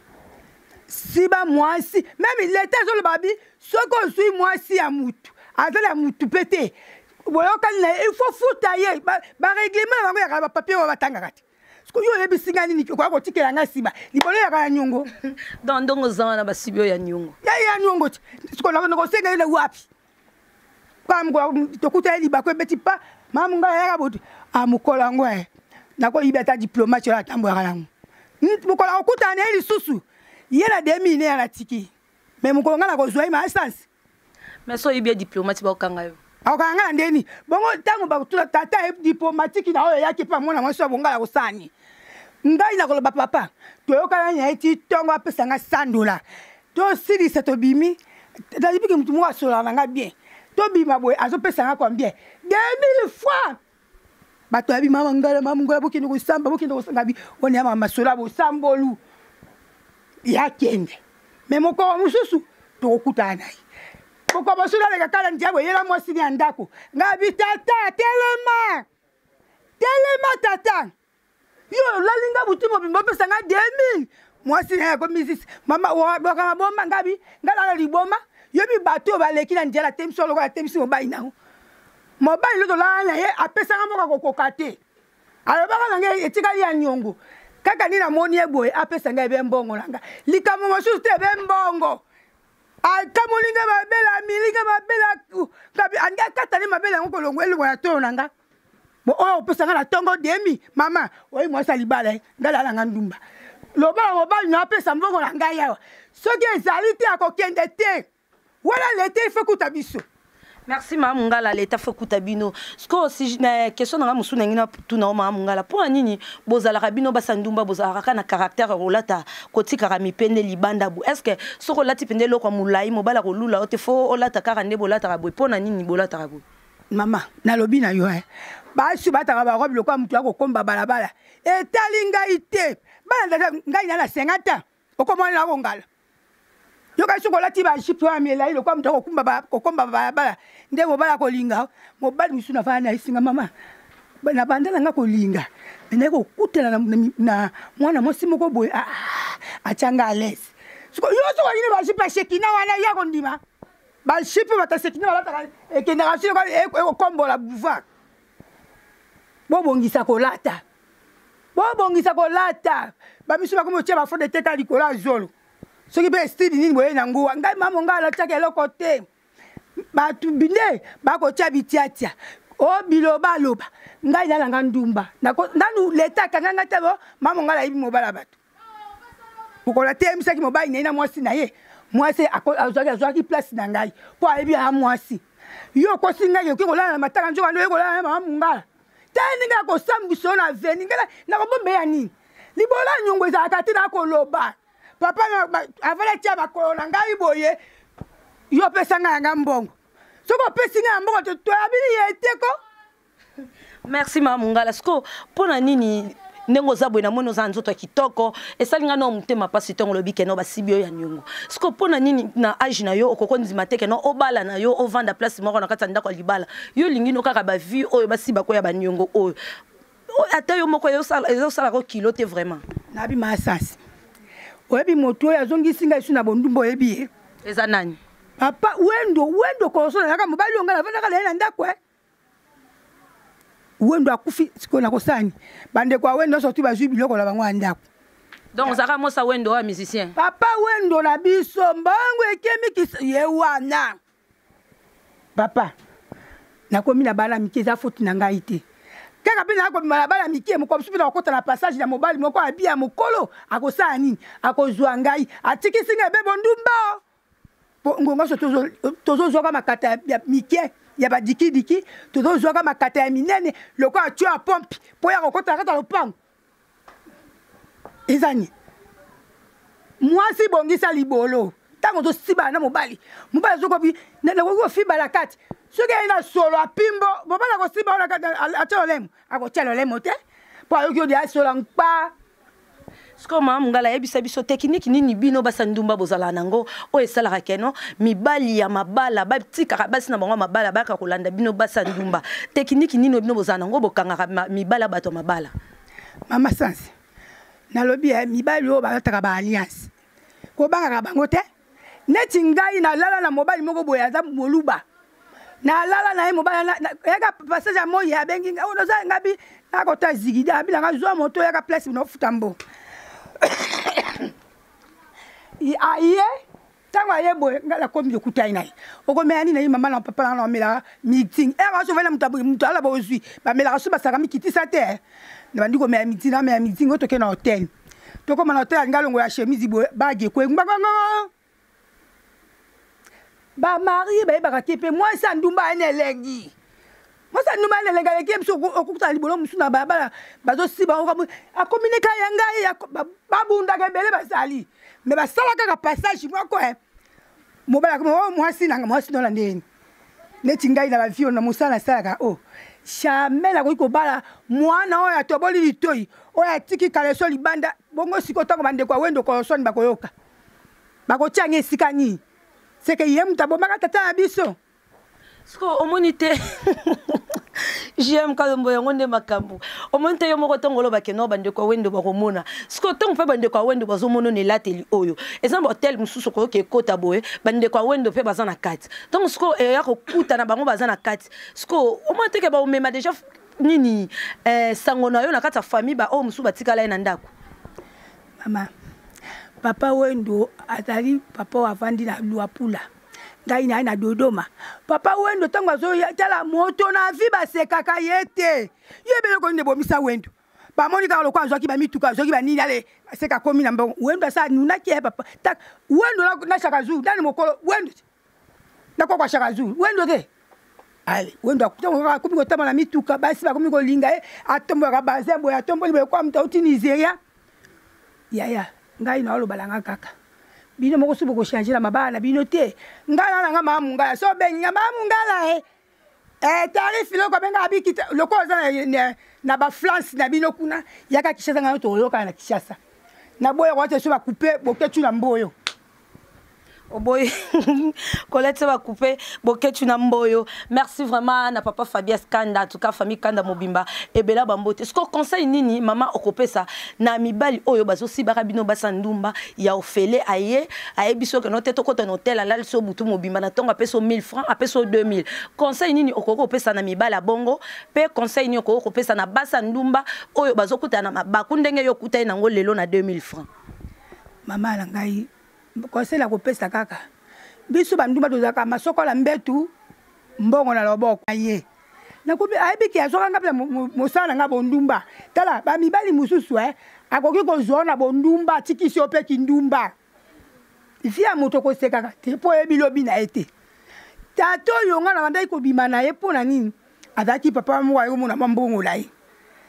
siba mwasi meme leta azoloba bi soki ozwi mwasi ya mutu aza na mutu mpe te boyokani na ye il faut futa ye bareglement na bango yaka bapapier oyo batangaka te sikoyo yo oyebisi ngai nini okoya kotikela ngai nsima libolo yaka ya niongo. Donc ndongo oza wana basibi oyo ya niongo ya niongo te sikoyo nakosenga ye na wapi tokuta ye libako ebeti pa. Mama ngai ayaka botu a mokolo yango e nakoyiba ata diplomate oyo atambolaka yango mokolo akokutana na ye lisusu ye na demine ya natiki me mokolo ngai nakozwa ye maasance. Mais so oyebi ya diplomate, bakokanga yo. Akokanga ngai na ndeni bongo ntango bakotuna tata ye diplomatike na oyo eyaki mpe amona mwasi ya bongala kosala nini? Ngai nakoloba papa toyokana na ye ti ntongo apesa ngai sandola tosilisa tobimi nayebiki motu moko asololaka na ngai bien tobima boye azopesa ngai combien? 2000 francs. Bato yabi mama ngala mama ngala bokende kosamba bokende kosamba bi wana ya mama masolo ya bosambolu ya kende me mokolo mosusu tokokutana na ye mokolo mosusu aleka kala ndiabo eyela mwasi ni ya ndako ngai bi tata telema telema tata yo olali nga butu mobimba opesa nga 2000 mwasi na ye akomi sisi mama bakanga bomba ngabi nga nala liboma yobi bato oyo baleki na nzela atemisi lokola atemisi mobali nango mobali nde tolala na ye apesanga moko akokoka te alobaka na ngai etikali ya niongo kaka nini namoni ye boye apesa ngai ebe mbongo na ngai likambo mosusu te ebe mbongo akamoli ngai mabele amili ngai mabele angi akatani mabele yango kolongo elongo ya tolo na ngai bo oyo opesa ngai na ntongo demi mama oyi mwasi ya libala ye ngai lala ngai ndumba loba na mobali na apesa mbongo na ngai awa soki ezali te akokende te wana leta ifo kuta biso. Merci mama Mungala, leta fo kuta bino. Siko si na question na musu na ngina tuna o mama Mungala. Po nini bozalaka bino basa ndumba bozalaka kaka na caractère rolata kotikaka mipende libanda bu. Est-ce que soko lati pende loko mulai mobala kolula ote fo olata kaka nde bolataka boye po na nini bolataka boye? Mama nalobi na yo basi bataka barobe lokola moto ya kokomba balabala etali ngai te bana ngai na na 50 ans okomona na kongala yoka soki olati bajipe oyo milai lokola moto akokomba balabala nde mobali akolinga mobali mosusu nafana na esinga mama na banda na nga kolinga me naye kokutana na mwana mwasi moko boye atya nga alaise yo soki olingi bajipe ya shekina wana ye akondima bajipe bato ya shekina balataka ekendaka si ekokombola boulevard. Bobongisa kolata bobongisa kolata bamisu bakomi otia bafo de teka likolo ya zolo soki mpe estili nini boye na nguwa ngai mamo ngai alatiaka eloko te bato binde bakotia bitiatia o bilobaloba ngai nalanga ndumba nanu leta akanga ngai te bo mamo ngai nayebi mobala bato mokolo ateyemisaki mobali na ye na mwasi na ye mwasi azwaki place na ngai mpo ayebi ya mwasi yo okosi ngai okoki kolala na matanga nzoka nde oye kolala na mama mongala te ndenge akosambwisa yo na veni ngai nakobomba ya nini libola nyongo ezalaka te nakoloba papa avali atia makolo na ngai boye yo opesa ngai yanga mbongo soki opesi ngai ya mbongo toyabili ye te ko. Merci mama Mungala. Siko pona nini ndenge oza boye namoni oza nzoto ya kitoko esali ngai na motema mpasi ntongo olobi keno basibi yo ya niongo. Siko mpo na nini na age na yo okoko ndima te keno obala na yo ovanda place moko na kati ya ndako ya libala yo olingi no kaka bavie oyo basiba koya baniongo oyo ata yo moko ezosalaka kilo te vraiment? Nabi masasi oyebi moto oyo azongisi ngai su na bondumba oyebi ye eza nani? Papa Wendo. Wendo koso nazalaka mobali oyo ngai navandaka na ye na ndako e Wendo akufi sikoyo nakosala nini? Bandeko ya Wendo nyonso tu bazwi biloko na bango ya ndako. Donc ozalaka mosa Wendo oyo musicien? Papa Wendo na biso mbongo ekemi ye wana papa nakomi na bana mike eza foti na ngai te kaka mpe naya kobima na bana mike mokolo mosusu mpe nakokota na passage na mobali moko abi ya mokolo akosala nini akozwa ngai atikisi ngai ebe bondumba po ngonga so tozozwaka makata ya mike ya badikidiki tozozwaka makata ya minene lokola tio ya pompe mpo ya kokota na kati ya lopango eza nini? Mwasi bongisa libolo ntango ozosibana na mobali mobali azokobi nakoki kofibala kati soki aye na solo apimbo mobali akosiba atya lolemo akotya lolemo te mpo ayoki yo deya solo nkpa. Sikoyo mama Mongala ayebisa biso tekiniki nini bino basa ndumba bozalaka nango oyo esalaka keno mibali ya mabala batikaka basi na bango ya mabala bayaka kolanda bino basa ndumba. Tekiniki nini bino bozala nango bokangaka mibali ya bato ya mabala? Mama Sansi nalobi mibali oyo balataka ba alliance kobangaka bango te neti ngai nalala na mobali moko boye aza moluba nalala na ye mobali yaka passage ya moi abengi ngai oyo naza ngabi nakota zigida abi nanga zwa moto yaka place naofuta mbo aye ntango. Ntango aye boye, ngai nakomi lokutani na ye. Okomela nini? Naye mama na papa na naomelaka meeting. Ere azo vanda moto moto ala bozwi. Bamelaka so basaka mikitisa te. Nabandi komela meeting, namela meeting oyo toke na hotel. Tokoma na hotel alingi alongola chemise boye, bague ekwe ngbangbango. Ba marie bayebaka te mpe mwasi ya ndumba aye na elengi. Mwasi ya ndumba aye na elengi aleki ye biso okokutana libolo mosusu na balabala bazosiba akomi neka ya ngai babundaka ebele bazali me basala kaka passage moko e mobali akomi o oh, mwasi nanga mwasi nola ndeni neti ngai na bavio na mosala nasalaka o oh, jamais nakoki kobala mwana oyo atoboli litoi oyo atiki kaleso libanda bongo sikoyo ntango bandeko ya wendo kolosoni bakoyoka bakotia nga esika nini seke ye moto abomaka tata na biso sikoyo omoni te jm kalombo yango nde makambo omoni te yo moko ntongo olobake no bandeko ya wendo bakomona sikoyo ntongo mpe bandeko ya wendo bazomona na elateli oyo eza na bahotel mosusu okoyoka ekota boye bandeko ya wendo mpe baza na kati ntongo sikoyo eya kokutana bango baza na kati sikoyo omoni teke baomema deja nini eh, sango na yo na kati ya famille baoyo mosusu batikala ye na ndako Mama, papa Wendo azali papa oyo avandi na Luapula, ngai naye na Dodoma. Papa Wendo ntango azoya tala moto na vi basekaka ye te. Ye beloko nini ebomisa Wendo? Bamoni kaka lokola azwaki bamituka azwaki banini ale aseka akomi na mbongo. Wendo asa anunaki ye papa. Tak Wendo na, na Shaka Zulu nani mokolo Wendo na koko ya Shaka Zulu Wendo te. Ale Wendo akomi kotamba na mituka basi bakomi kolinga ye atombolaka bazin boye atomboli boye kwa moto auti Nigeria. Yaya ngai naoloba na nga kaka bino moko soki bokochange na mabala na bino te ngai na nanga mama mungala so obengi nga mama mungala e eh, tarif loko abengaka bikita lokola oza na, na, na bafrance na bino kuna yaka kishasa ngai tokoyokana na kishasa naboya koyata so bakupe boketu na mboyo oboyi Colette bakupe boketshu na mboyo merci vraiment na papa Fabias Kanda en tout cas famille Kanda mobimba ebela bambote siko conseil nini mama okopesa na mibali oyo bazosibaka bino basa ndumba ya ofele aye ayebi soki no te tokota na hotel alali so butu mobimba na ntongo apesi 1000 francs apesi 2000 conseil nini okoki kopesa na mibali ya bongo mpe conseil nini okoki kopesa na basa ndumba oyo bazokutana na mabaku ndenge yo okutani nango lelo na 2000 francs mama na ngai conseil ya kopesa kaka biso bandumba tozalaka masokola mbetu mbongo na loboko ye nakomi ayebi ke azwaka nga mpe mosala na nga bondumba tala bamibali mosusu e akoki kozwa na bondumba atikisi yo mpe kindumba vi ya moto kosekaka te mpo oyebi lobi na ye te tata oyo nga nabandaki kobima na ye mpo na nini azalaki papa moko aye komona mwa mbongo na ye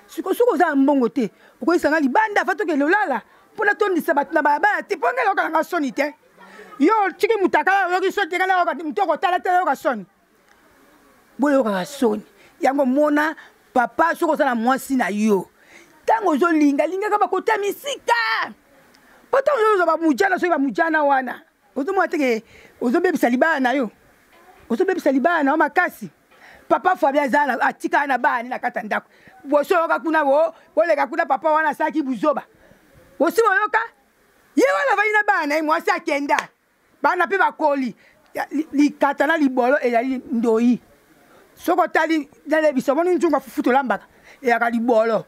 siko soki oza na mbongo te okoyisa nga libanda afa tokende olala mpo natondisa bato na balabala te mpo ngai nayoka nanga soni te yo otiki mutakala oyoki soni te ngai nayoka moto okotala te nayoka soni boyokaka soni yango mona papa soki oza na mwasi na yo ntango ozolinga lingaka bakota misika mpo ntango ozozwa bamujana soki bamujana wana ozomona teke ozobebisa libala na yo ozobebisa libala na yo makasi papa fabien aza atikala na bana na kati ya ndako bosi oyoka kuna bo boleka kuna papa wana asalaki buzoba bosi boyoka ye wana avandi na bana na ye mwasi akenda bana mpe bakoli likata na libolo ezali ndoi soki otali nalebisa omoni nzungu ya fufu tolambaka eyaka libolo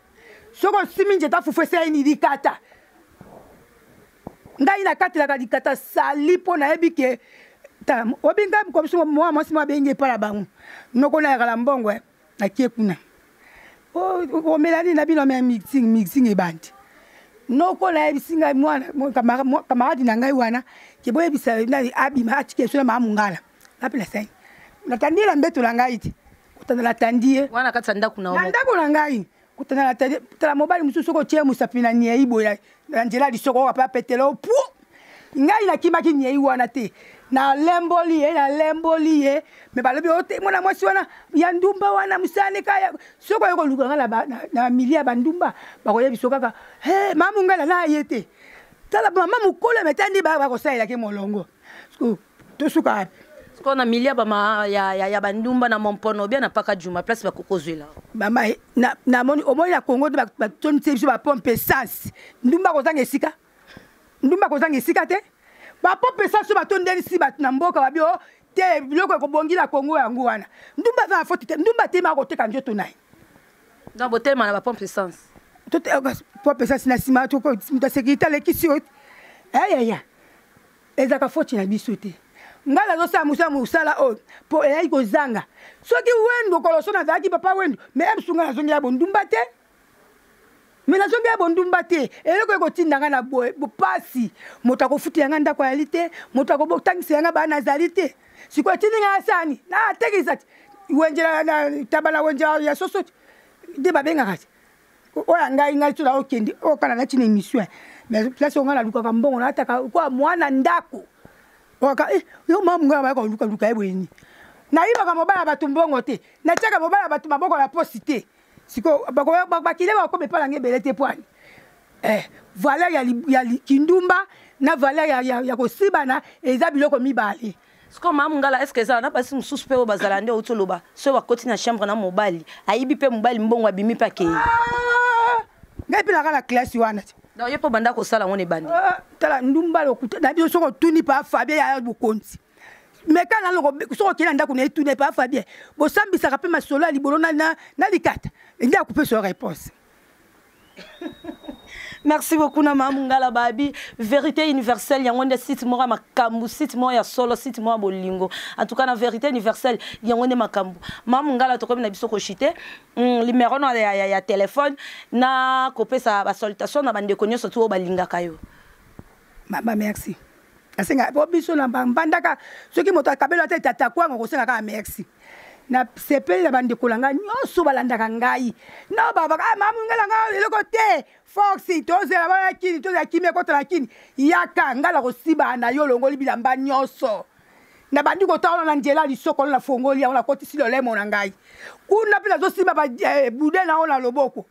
soki osimi nzeta fufu esali nini likata ngai nakatelaka likata sali mpo nayebi ke obi ngai mokobiso mwa mwasi mwa abengi epai na bango noko nayaka na mbongo eh, nakie kuna omela nini na bino amela mixing mixing ebandi noko nayebisi ngai mwana kamaradi na ngai wana ke boyebisa nani abima atika eso na maa mongala nape nasai natandi ye na mbeto na ngai te kotanda natandi ye wana kati ya ndako na ndako na ngai kotanda natandi tala mobali mosusu soki otie mosapi na niei boye na nzela ya lisoko oyo ape apetela opu ngai nakimaki niei wana te nalemboli ye nalemboli ye me balobi ote oh, mwana mwasi wana ya ndumba wana mosaleka soki oye koluka ngai na milie ya bandumba bakoyebiso kaka hey, mama mongala na ye te tala mama mokolo metandi bakosalelaki molongo tosuka wapi sikoyo na milia bama ya, ya, ya bandumba na mompono bia na paka juma place bakokozwela mama namoni omoni na congo te batondisi biso bapompe essence ndumba akozanga esika ndumba akozanga esika te bapompe essence oyo batondelisi bato na mboka babi o oh, te biloko ekobongi na congo yango wana ndumba aza na foti te ndumba te ma akoteka nzoto na ye donc botelema na bapompe essence pompe essence na nsima moto ya sécurité alekisi yo eyaya eh, Ezalaka foti na biso te. Ngai nazosala mosala mosala oyo mpo eyaki kozanga. Soki Wendo koloso nazalaki papa Wendo, mais mosusu ngai nazongela bondumba te. Mais nazongela bondumba te. Eloko ekotinda ngai na boye bopasi. Moto akofutela ngai ndako ayali te, moto akotangisa ngai bana azali te. Sikoyo etindi ngai asala nini? Natekisa wenze na taba na wenze ya soso nde babengaka te. Oyo ya ngai ngai soki okende oyo kaka nalati na émission mais place oyo ngai nalukaka mbongo nalataka kwa mwana ndako oka eh, yo mama ngai bayaka kolukaluka ye boye nini? Nayibaka mobali ya bato mbongo te, natiaka mobali ya bato maboko na posi te. Sikoyo bakile bakoma epai na ngai ebele te pwani eh, valeur ya, ya kindumba na valeur ya, ya, ya kosibana eza biloko mibale. Sikoyo mama Mungala, est ce que ezala na basi mosusu mpe oyo bazala nde outi oloba soki bakoti na chambre na mobali ayibi mpe mobali mbongo abimi mpe akei? Ah, ngai mpe naka na classe wana te. Donc ye mpo banda kosala ngo na ebandi. Ah, tala ndumba lokuta na biso soki otuni pa Fabien ya bokonzi meka nano soki okei na ndako na ye tuna pa Fabien bosambisaka mpe masolo ya libolo na, na, na likata nde akopesa yo réponse. Merci beaucoup na mama Mungala babi vérité universelle yango nde site moko ya makambo, site moko ya solo, site moko ya bolingo. En tout cas na vérité universelle yango nde makambo. Mama Mungala tokomi na biso koshite numéro na ya, ya, ya téléphone na kopesa ba salutation na bandeko nyonso tu oyo balingaka yo. Mama merci. Nasenga po biso na mbandaka soki moto akabela te tata kwanga kosenga kaka merci. Nasepeli na bandeko na ngai nyonso balandaka ngai na babaka ah, mama ngai na ngai eloko te fox tozela baya kini tozela kimia ekota na kini yaka ngai na kosiba na yo olongoli bilamba nyonso nabandi kotala na nzela lisoko na fongoli yango nakotisi lolemo na ngai kuna mpe nazosimba bude na yango na loboko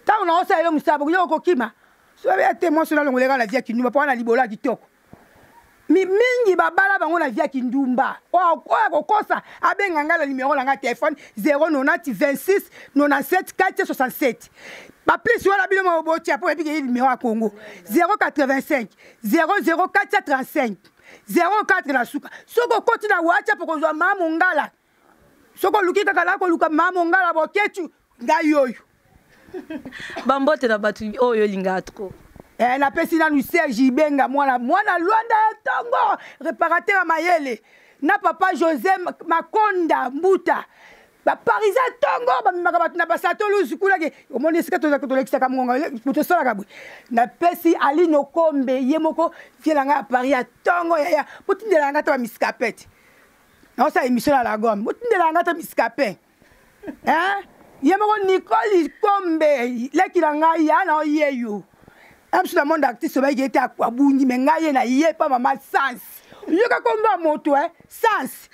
ntango naosala yo mosala bokoki okokima soki ete mwasi nalongoleka na via kindumba mpo wana libolo ya kitoko mingi babala bango na via kindumba. Oyo akokosa abenga ngai na numero na ngai telefone 090 26 97 467. Baplisi wana bino moko botia mpo oyebi ke numero ya Congo 085 00 435 04 na suka. Soki okoti na WhatsApp okozwa mama Mongala. Soki oluki kaka na koluka mama Mongala boketu ngai oyo. Bambote na bato oyo olingaka trop. Napesi nanu Serge Ibenga mwana mwana Luanda ya tongo réparateur ya mayele na papa José Makonda Mbuta baparisien ntongo bamemaka bato na basato lusu kuna ke omoni esika tolekisaka mongonga moto osalaka boye. Napesi Aline Okombe ye moko vie na ngai ya Paris ya ntongo yaya botindela ngai ata bamiskapete naosala émission na lagome botindela ngai ata miskape. Hein? Ye moko Nicole Kombe leki na ngai ya na ye yo. Biso na monde artiste bayiki ete abungi me ngai ye na ye pa mama sans. Yoka kombo ya moto eh sans.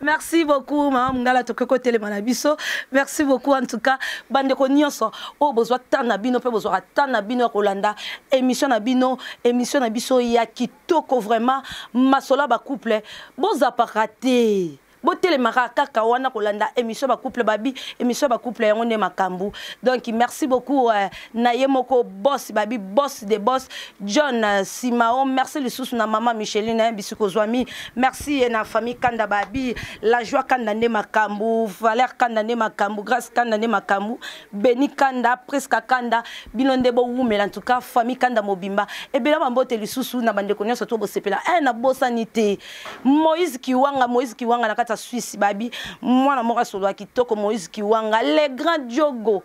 Merci beaucoup mama Mungala tokoki kotelema na biso. Merci beaucoup en tout cas bandeko nyonso oyo bozwa temps na bino mpe bozwaka temps na bino ya kolanda émission na bino, émission na biso ya kitoko vraiment masolo ya ba couple bozapaka te. Botelemaka kaka wana kolanda émission ba couple babi, émission ba couple yango nde makambo. Donc merci beaucoup na ye moko boss babi, boss de boss John Simao. Merci lisusu na mama Micheline bisiko zwami. Merci na famille Kanda babi, la joie Kanda nde makambo, Valère Kanda nde makambo, Grâce Kanda nde makambo, Beni Kanda, Presca Kanda, bino nde bo wumela en tout cas famille Kanda mobimba. Ebela mambote lisusu na bandeko nyonso to bosepela. Na bosani te. Moïse Kiwanga, Moïse Kiwanga na kati ya Suisse babi, mwana moko asolo ya kitoko Moïse Kiwanga, le grand Diogo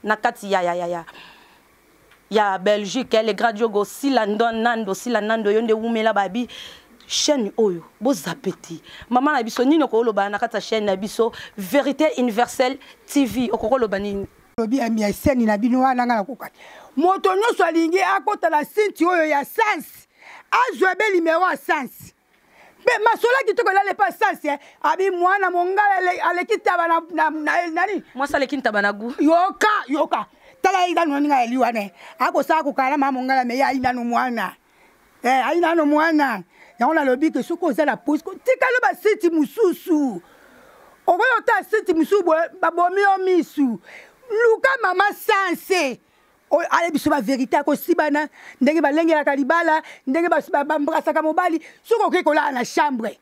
na kati ya ya ya ya ya Belgique, le grand Diogo Sila Nando, Sila Nando yo nde wumela babi. Chaîne oyo bozapeti mama na biso nini okoloba na kati ya chaîne na biso Vérité Universelle TV, okokoloba nini? Lobi ya mia chaîne na bino wana nga nakoka moto nyonso alingi akota na sinti oyo ya sens azwa be numéro ya sens mpe masolo ya kitoko elala epa sens, eh. Abi mwana mongala aleki taba na, na, na, nani? Mwasi aleki ntaba na gu. Yoka, yoka. Tala ye nanu ninga eli wana, eh. Akosala kokala na mama mongala, me ye ayi nanu mwana. Ayi nanu mwana. Yango nalobi ke soki oza na posi, tikalo ba site mosusu. Okoki otala site mosusu boye, babomi yo misu. Luka mama sense. Oyo ayebi biso ba vérité akosibana ndenge balengelaka libala, ndenge bambrasaka mobali. Soki okoki kolala na chambre,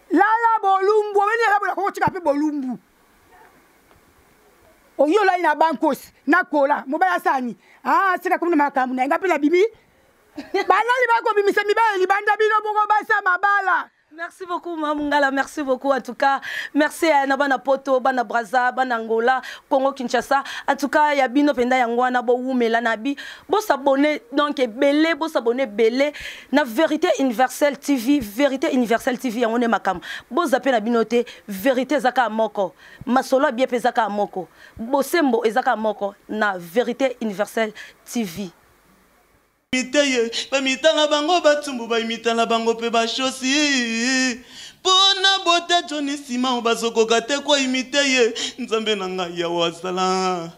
lala bolumbu, obeni lala bolumbu, okotika mpe bolumbu. Oyo olali na bankosi, na kola, mobali asani. Ah, sika komi na makambo na ye, nga mpe nabimi. Banani bakobimisa mibali libanda bino bongo basi ya mabala. Merci beaucoup Mamungala, merci beaucoup en tout cas. Merci à bana Poto, bana Brazza, bana Angola, Congo Kinshasa. En tout cas, ya bino penda yango wana bo wumela na bi. Bo s'abonner donc belé, bo s'abonner belé na Vérité Universelle TV, Vérité Universelle TV yango ne makam. Bo zapper na bino te, vérité zaka moko. Masolo bien pesa ka moko. Bosembo ezaka moko na Vérité Universelle TV. Imite ye bamita na bango batumbu baimita na bango mpe bashosi mpo na bote joni simao bazokoka te koimite ye nzambe na ngai yawe azala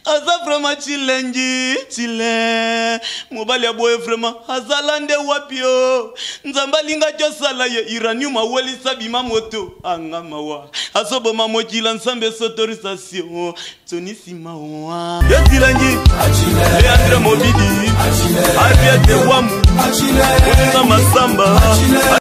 aza vraiment chilengi chile mobali ya boye vraiment azala nde wapi o nzambe alingaki osala ye uranium awelisa bima moto anga mawa azoboma mokila nzambe sotorisation Tony Simawa Yetilangi Leandre Mobidi Ariete Wamu Moninga Masamba